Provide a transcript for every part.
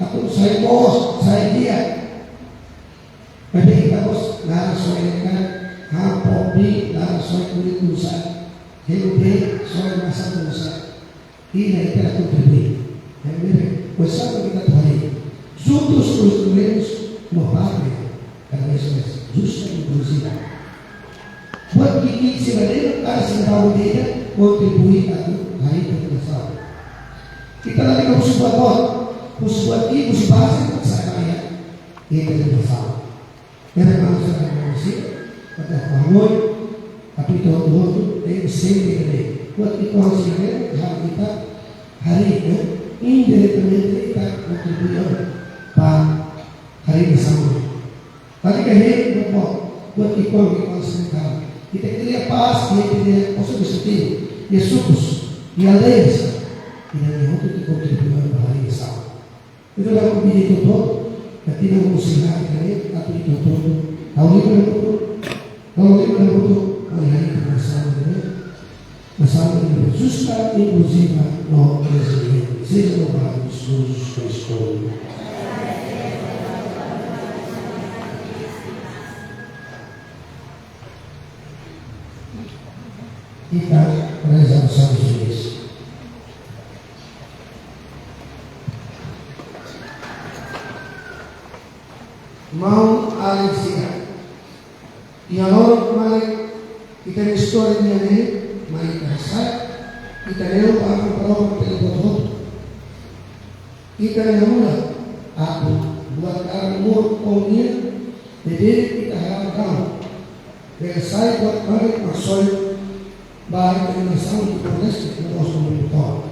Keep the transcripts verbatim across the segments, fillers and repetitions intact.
atu sai moos, sai di'ak. Maibé ita mós laran soe ne'e kan, hampok bi laran soe kulit nusa, hemu bee soe masan nusa. Ida-ne'e ita la kontribui. Entaun, oinsá mak ita atu harii? Juntos construímos uma pátria cada vez mais justa e inclusiva. Buat ki'ik-ki'ik sira-ne'e, kada sira baru ida kontribui atu harii ita-nia nasaun. Ita la liga husi buat boot, husi buat ki'ik, husi baze, sai ba iha ita-nia nasaun. Ita-nia nasaun, ita-nia nasaun, ita-nia família, ita hotu-hotu, ita-nia família. Buat ki'ik-ki'ik sira-ne'e, hal ita harii, eh, indiretamente ita kontribui ba harii nasaun. Tanba ne'e, buat, buat ki'ik-ki'ik sira-ne'e, ita kria pás, ita kria, posu positivu, iha sukus, iha aldeias, ita-nia hotu ita kontribui ba harii nasaun. Entaun, ha'u konvida ita hotu, ita tenke mós harii, atu ita hotu, ha'u lembra hotu, ha'u lembra hotu, ha'u harii nasaun, nasaun justa, inkluziva, no reziliente. Seja louvado Jesus Cristo. Ita reza Santo Inês. Maun-alin sira, iha loron kemarin, ita-nia istória nian ne'e mai ita sai, ita leu ba aban para aban pele buat hotu. Ita-nia muda, atu buat karik mur kau nian, ne'ebé ita harap kau. Bele sai buat karik mak soe ba ita-nia nasaun Timor-Leste, no mós mundu tomak.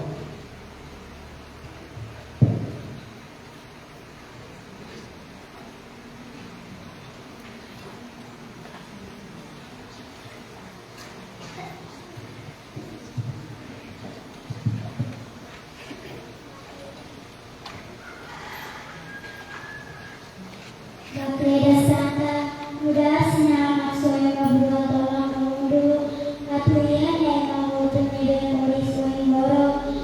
Ba kreda santa, muda sira mak soe ba buat tomak mundu, atu iha ne'e ema hotu ne'ebé moris ohin loron,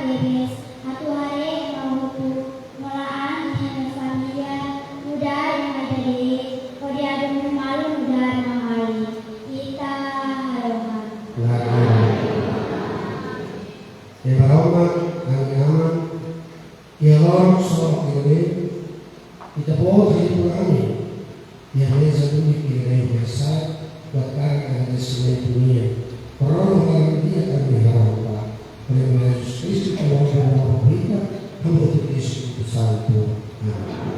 Atu haree ema hotu, no la'an iha nia família, nu'udar ema ida de'it, hodi hadomi malu nu'udar ema malik. Ita harohan. Ema Roma, ami aman, iha loron somak ida-ne'e, ita-boot hili fali ami iha meza duni ida-ne'e, buat karik agradesimentu nian. Rona hela di'ak ami harohan ba Tuhan Jesus Kristu, Tuhan Roma Roma Roma, hamutuk ho Espíritu Santu. Amen.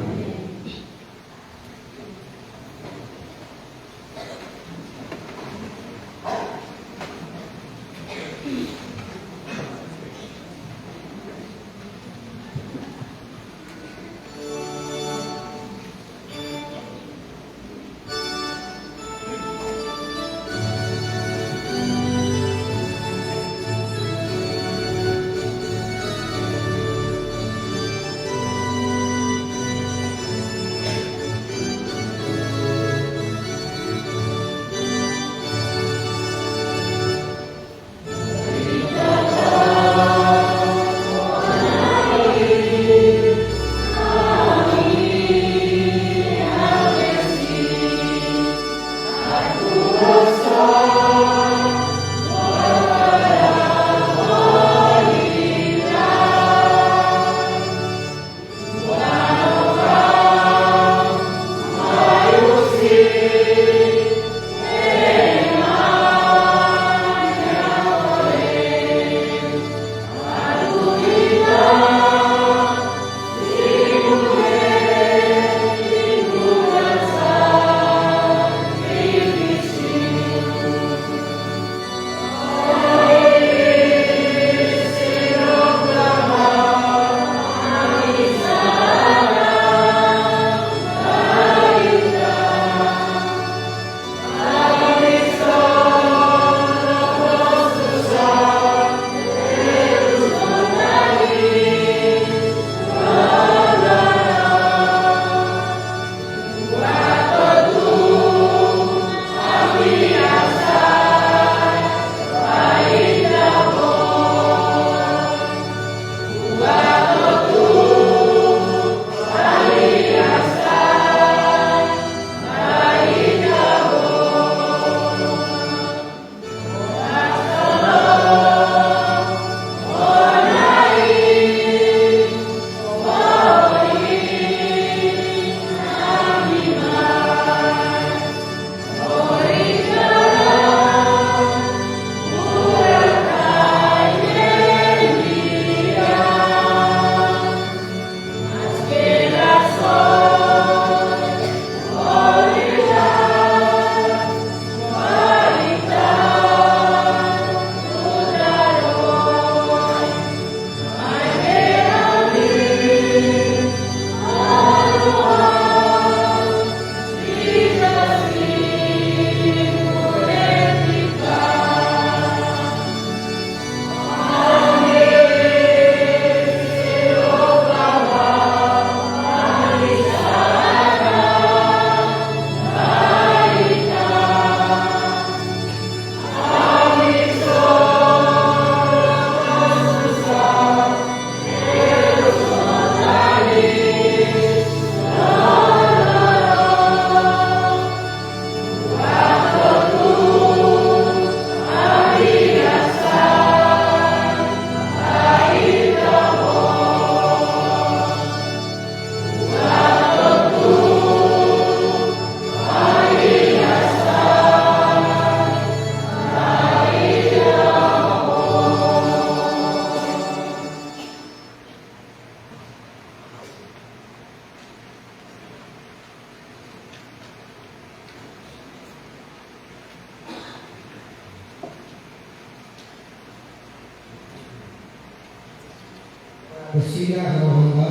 Sira harohan ba,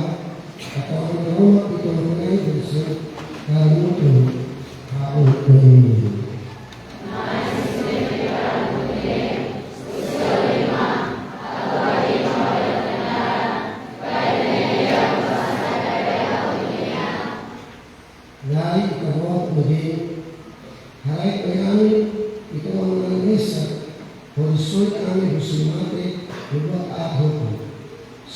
atu ami harohan ba ita-nia Na'i Jesus, ha'u utu, ha'u utu. Na'i, Ita-Boot no hein, haraik mai ami, Ita-Boot nia mesak, hodi soe ami husi mate, no buat aat hotu.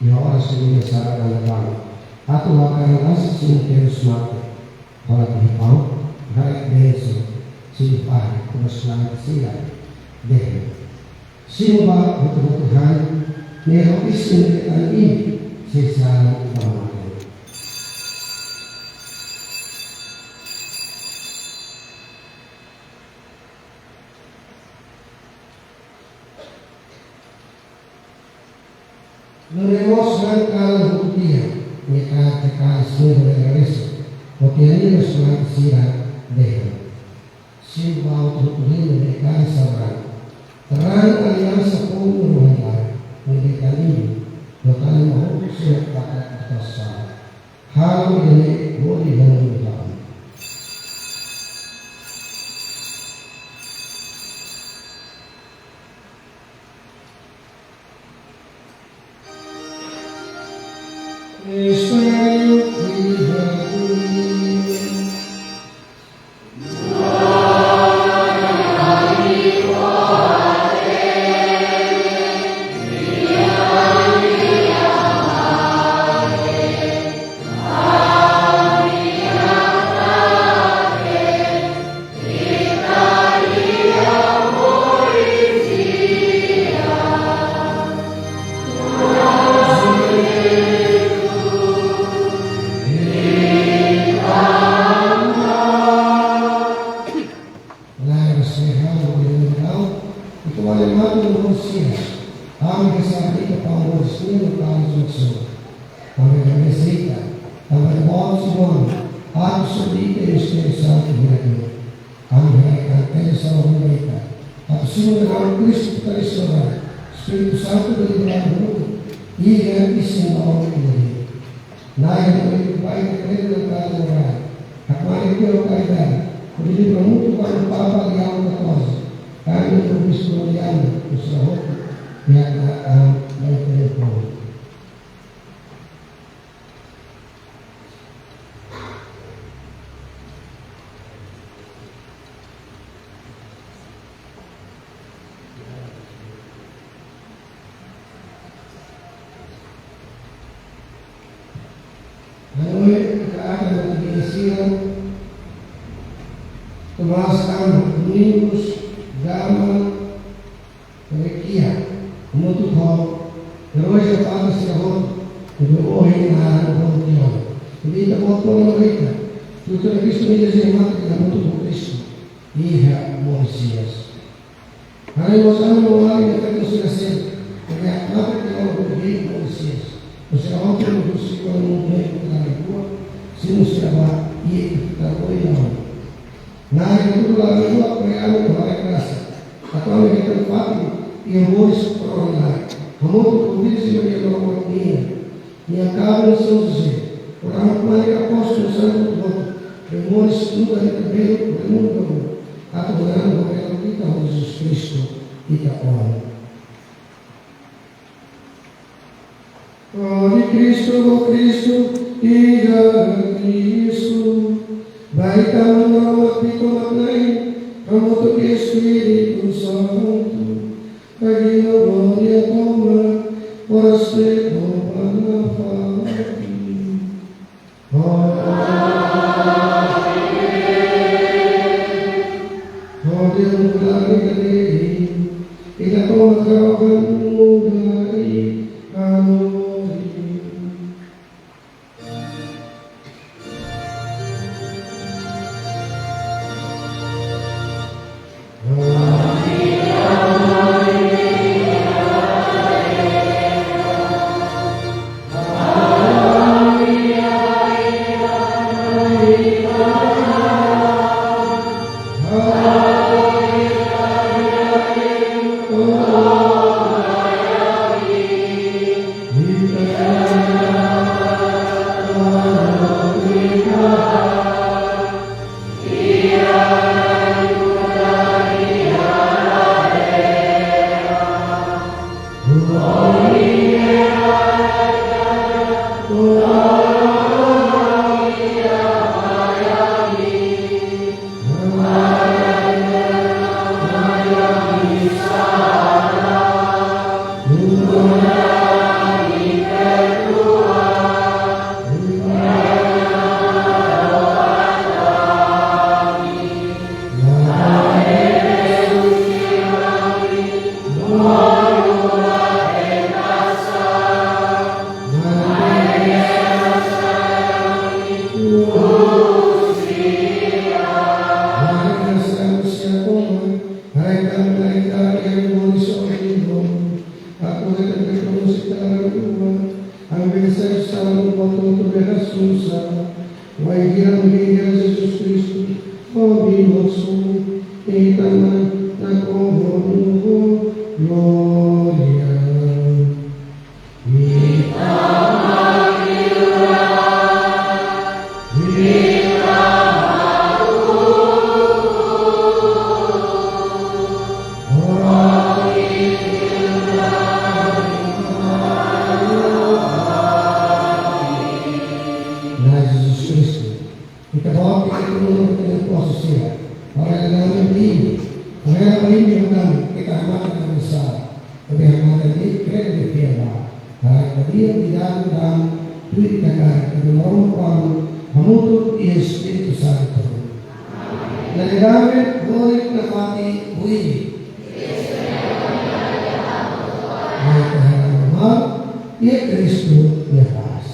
Iha oras ne'e sara dala dala atu hakarak la'ós sin terus mate. Hola tiha pau, haraik bensaun, sin fahe, terus langit sira, dehan. Simu ba hotu-hotu han, ne'e ho isin de'it an ini, sesali ba mate. Lori mós rangkal hotu tiha, ne'e kaer tiha kalis ne'e lori agradese. Hotu tiha liu mós rangkal sira dehan. Simu ba hotu-hotu liu ne'e kaer sabaran. Terang aliansa povu Rohingya, ne'e de'it an ini, dotani ma hotu sira taka atau sa. Halo ida-ne'e hodi halo ida-ne'e. Ita para o Senhor, para o Senhor. Tanba Ita agradese Ita, tanba Ita-Boot, Senhor, atu sobi Ita Espíritu Santu hirak-ne'e. Ami haree katak Ita salva ita. Atu simu Na'i Kristu Kristu, Espíritu Santu bele liberta mutu. Iha isin ba omi ini. Na'i, Na'i, bai ke pleno na kaza morai. Hakmatek iha karidade. Bele liberta mutu ba Papa Leão katorze. Kami Obispu Leão, Obispu Hotu. Iha na, ah, bai ke pleno. Hanoin, ita-nia igreja, Tomás Kama, Domingos, Gama, Rekia, hamutuk ho heróis da pátria sira hotu, ne'ebé ohin naran hotu tiha ona. Ne'ebé Ita-Boot kona ba ita, tuir Kristu Jesus, ita mate ita hamutuk ho Kristu iha Mesias. Hanoin mós ami, maun-alin, feto sira seluk, ne'ebé mate tiha ona ho Mesias. Sira hotu ne'ebé husi kona mundu ne'e, kona rua, simu sira ba iha ita-nia oin. Na'i, ita hotu la rua, ko'alia ami ho grasa. Atu ami hetan fatin iha moris para-oan, Na'i. Hamutuk ho Virjen Maria Loromoruk nian, nia kaben São José, ho Aman Maria, apóstolu santu hotu, bele moris nu'udar ita bele, bele muda, atu bele hanesan ita ho Jesus Kristu, ita-nia Oan. Hodi Kristu, ho Kristu, i iha Kristu, ba Ita Aman Maromak, Ita Maromak Na'i, hamutuk ho Espíritu Santu, karik no glória tomak, oras ne'e no ba nafatin. Amen. Hodi muda ita-nia, ita tomak harapan muda i hanoin. Wainhira Jesus Kristu, Filho nosso, e também na glória. Na'i Jesus Kristu, Ita-Boot, Ita-Nia povu sira, para ita-nia liman, para ita-nia liman, ita hamate ita-nia sala, ita hamate ita-nia kredit fiar ba, para ita-nia di'ak, tuir Ita-nia karidade, ita-nia amor, hamutuk ho Espíritu Santu. Na'i Nia dame hodi nafatin ho imi. Na'i Nia halo malu, iha Kristu nia pás.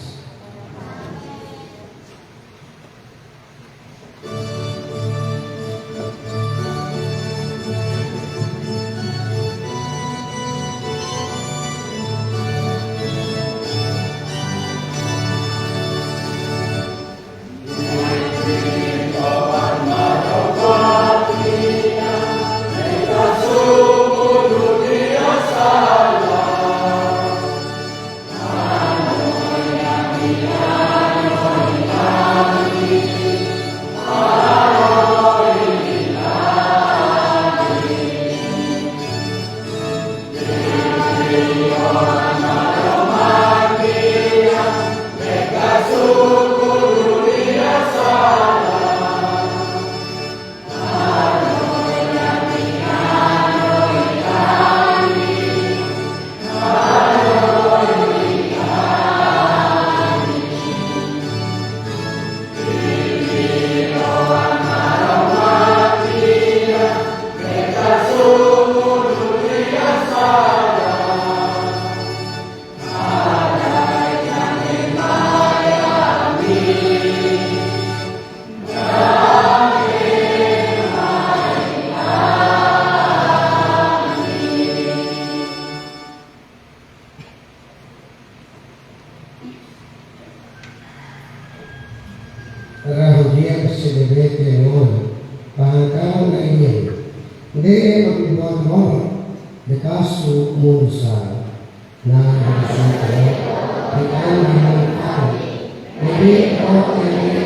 Maria, kasi bebete ngol, pahangkau na ien. Dee ami buat moro, de kasu mundu sa. Na hadisun ko, de kain di mundu kau. Jadi, oh, ini,